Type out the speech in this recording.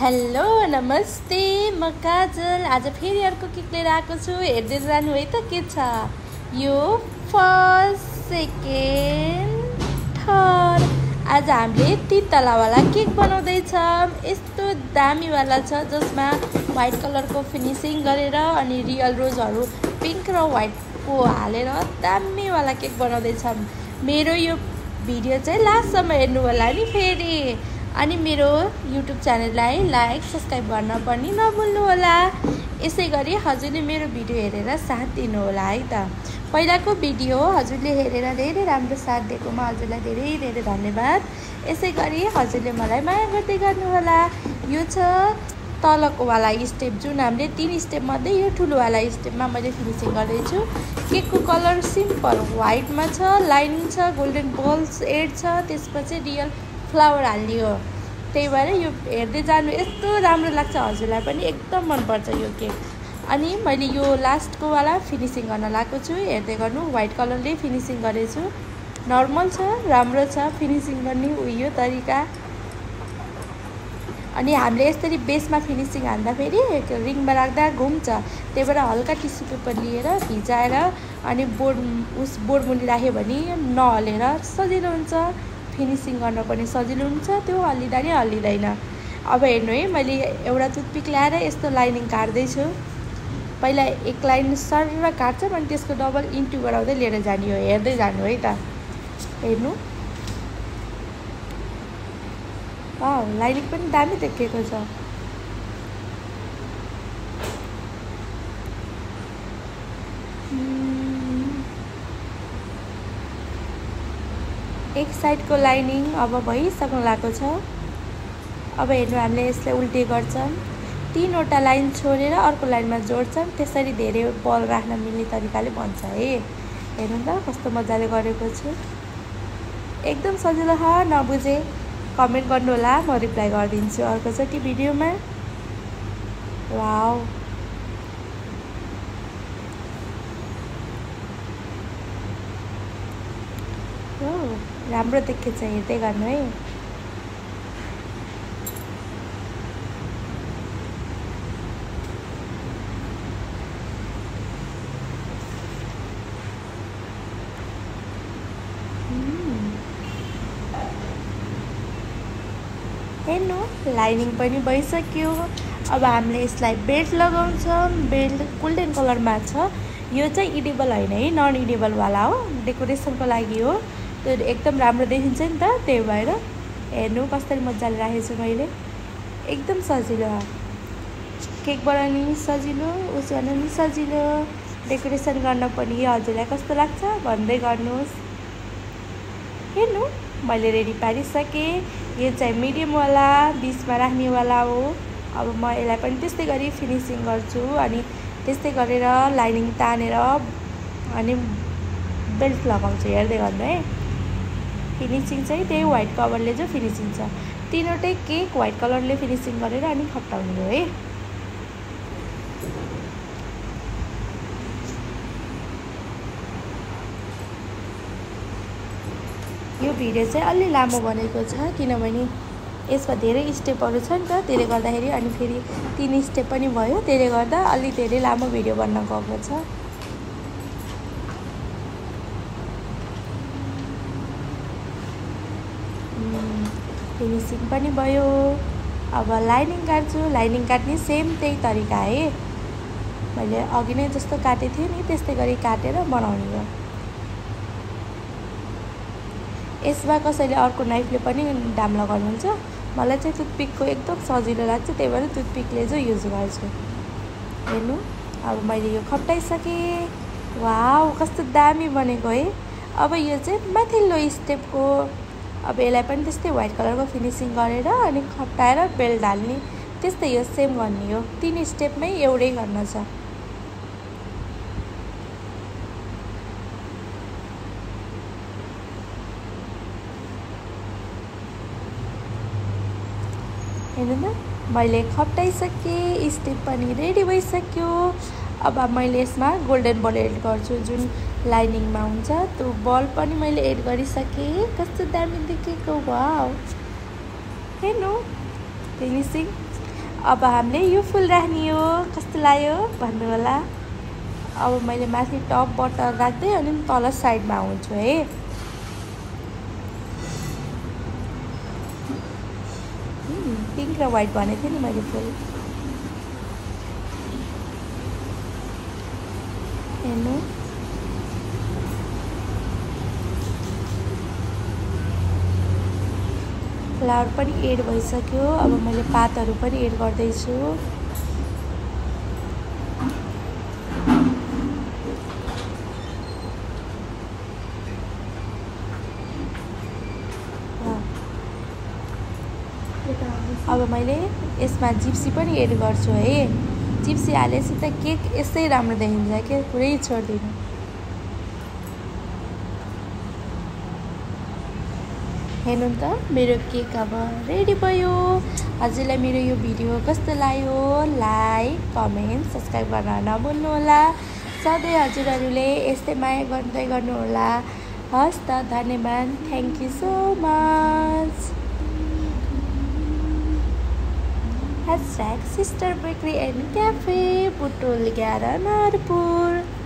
Hello नमस्ते म काजल आज फेरि अर्को केक लिएर आएको छु। हेर्दै जानु है त के छ। यो फर्स्ट सेकेन्ड थर्ड आज हामीले 3 तलावाला केक बनाउँदैछौँ। यस्तो दामीवाला छ जसमा व्हाइट कलरको फिनिसिङ गरेर अनि रियल रोजहरू पिङ्क र व्हाइटको हालेर दामीवाला केक बनाउँदैछौँ। मेरो यो भिडियो चाहिँ लास्टसम्म हेर्नु होला नि फेरि। अनि मेरो युट्युब च्यानललाई लाइक सब्सक्राइब गर्न पनि नभुल्नु होला। यसै गरी हजुरले मेरो भिडियो हेरेर साथ दिनु होला है त। पहिलाको भिडियो हजुरले हेरेर धेरै राम्रो साथ दिएकोमा हजुरलाई धेरै धेरै धन्यवाद। यसै गरी हजुरले मलाई माया गर्दै गर्नुहोला। यो छ तलको वाला स्टेप जुन हामीले 3 स्टेप मध्ये यो ठुलोवाला स्टेपमा मैले फिनिसिङ गर्दैछु। केकको कलर सिम्पल व्हाइटमा छ, लाइनिङ छ, गोल्डन बल्स एड छ, त्यसपछि रियल फ्लावर हालियो। त्यही भएर यो हेर्दै जानु यस्तो राम्रो लाग्छ, हजुरलाई पनि एकदम मनपर्छ यो केक। अनि मैले यो लास्टको वाला फिनिसिङ गर्न लागेको छु। हेर्दै गर्नु व्हाइट कलरले फिनिसिङ गरेछु। नर्मल छ, राम्रो छ फिनिसिङ गर्ने उयो तरिका। अनि हामीले यसरी बेसमा फिनिसिङ हान्दाखेरि रिङमा राख्दा घुम्छ। त्यही भएर हल्का टिस्यु पेपर लिएर भिजाएर अनि बोर्ड मुनि राख्यो भने नहलेर सजिलो हुन्छ। फिनिसिङ गर्न पनि सजिलो हुन्छ, त्यो हल्लिँदा नि हल्लिँदैन। अब हेर्नु है, मैले एउटा टुथपिक ल्याएर यस्तो लाइनिङ काट्दैछु। पहिला एक लाइन सर काट्छ अनि त्यसको डबल इन्टु गराउँदै लिएर जाने हो। हेर्दै जानु है त। हेर्नु लाइनिङ पनि दामी देखिएको छ। एक साइडको लाइनिङ अब भइसक्नु लागेको छ। अब हेर्नु हामीले यसलाई उल्टे गर्छौँ, 3वटा लाइन छोडेर अर्को लाइनमा जोड्छौँ। त्यसरी धेरै बल राख्न मिल्ने तरिकाले बन्छ है। हेर्नु त कस्तो मजाले गरेको छु। एकदम सजिलो छ। नबुझे कमेन्ट गर्नु होला, म रिप्लाई गरिदिन्छु अर्कोचोटि भिडियोमा। वाउ राम्रो देखेछ। हेर्दै गर्नु है। हेर्नु लाइनिङ पनि भइसक्यो। अब हामीले यसलाई बेल्ट लगाउँछौँ। बेल्ट गोल्डन कलरमा छ। यो चाहिँ इडेबल होइन है, नन इडेबलवाला हो, डेकोरेसनको लागि हो। त्यो एकदम राम्रो देखिन्छ नि त। त्यही भएर हेर्नु कसरी मजाले राखेको छु मैले। एकदम सजिलो, केक बनाउनु नि सजिलो, उस गर्न नि सजिलो, डेकोरेसन गर्न पनि। हजुरलाई कस्तो लाग्छ भन्दै गर्नुहोस्। हेर्नु मैले रेडी पारिसकेँ। यो चाहिँ मिडियमवाला 20मा राख्नेवाला हो। अब म यसलाई पनि त्यस्तै गरी फिनिसिङ गर्छु। अनि त्यस्तै गरेर लाइनिङ तानेर अनि बेल्ट लगाउँछु। हेर्दै गर्नु है। फिनिसिङ चाहिँ त्यही व्हाइट कलरले जो फिनिसिङ छ, 3वटै केक व्हाइट कलरले फिनिसिङ गरेर अनि खप्टाउने हो है। यो भिडियो चाहिँ अलि लामो बनेको छ किनभने यसमा धेरै स्टेपहरू छ नि त। त्यसले गर्दाखेरि अनि फेरि 3 स्टेप पनि भयो। त्यसले गर्दा अलि धेरै लामो भिडियो बन्न गएको छ। फिनिसिङ पनि भयो। अब लाइनिङ काट्छु। लाइनिङ काट्ने सेम त्यही तरिका है। मैले अघि नै जस्तो काटेको थिएँ नि त्यस्तै गरी काटेर बनाउने हो। यसमा कसैले अर्को नाइफले पनि दाम लगाउनुहुन्छ। मलाई चाहिँ टुथपिकको एकदम सजिलो लाग्छ, त्यही भएर टुथपिकले चाहिँ युज गर्छु। हेर्नु अब मैले यो खप्टाइसकेँ। वाउ कस्तो दामी बनेको है। अब यो चाहिँ माथिल्लो स्टेपको। अब यसलाई पनि त्यस्तै व्हाइट कलरको फिनिसिङ गरेर अनि खप्टाएर बेल्ट हाल्ने, त्यस्तै यो सेम गर्ने हो। 3 स्टेपमै एउटै गर्न छ। हेर्नु त मैले खप्टाइसकेँ। स्टेप पनि रेडी भइसक्यो। अब मैले यसमा गोल्डन बल एड गर्छु जुन लाइनिङमा हुन्छ। त्यो बल पनि मैले एड गरिसकेँ। कस्तो दामी देखेको। वाउ हेर्नु फिनिसिङ अब हामीले यो फुल राख्ने हो, कस्तो लाग्यो भन्नु होला। अब मैले माथि टपबाट राख्दै अनि तल साइडमा आउँछु है। पिङ्क र व्हाइट भनेको थिएँ नि मैले फुल। हेर्नु फ्लावर पनि एड भइसक्यो। अब मैले पातहरू पनि एड गर्दैछु। अब मैले यसमा जिप्सी पनि एड गर्छु है। जिप्सी हालेपछि त केक यसै राम्रो देखिन्छ के, पुरै छोड्दिनु। हेर्नु त मेरो केक अब रेडी भयो। हजुरलाई मेरो यो भिडियो कस्तो लाग्यो लाइक कमेन्ट सब्सक्राइब गर्न नभुल्नु होला। सधैँ हजुरहरूले यस्तै माया गर्दै गर्नुहोला। हस् त, धन्यवाद। Thank you so much. #Sister Bakery and Cafe, Putul 11, Nagpur।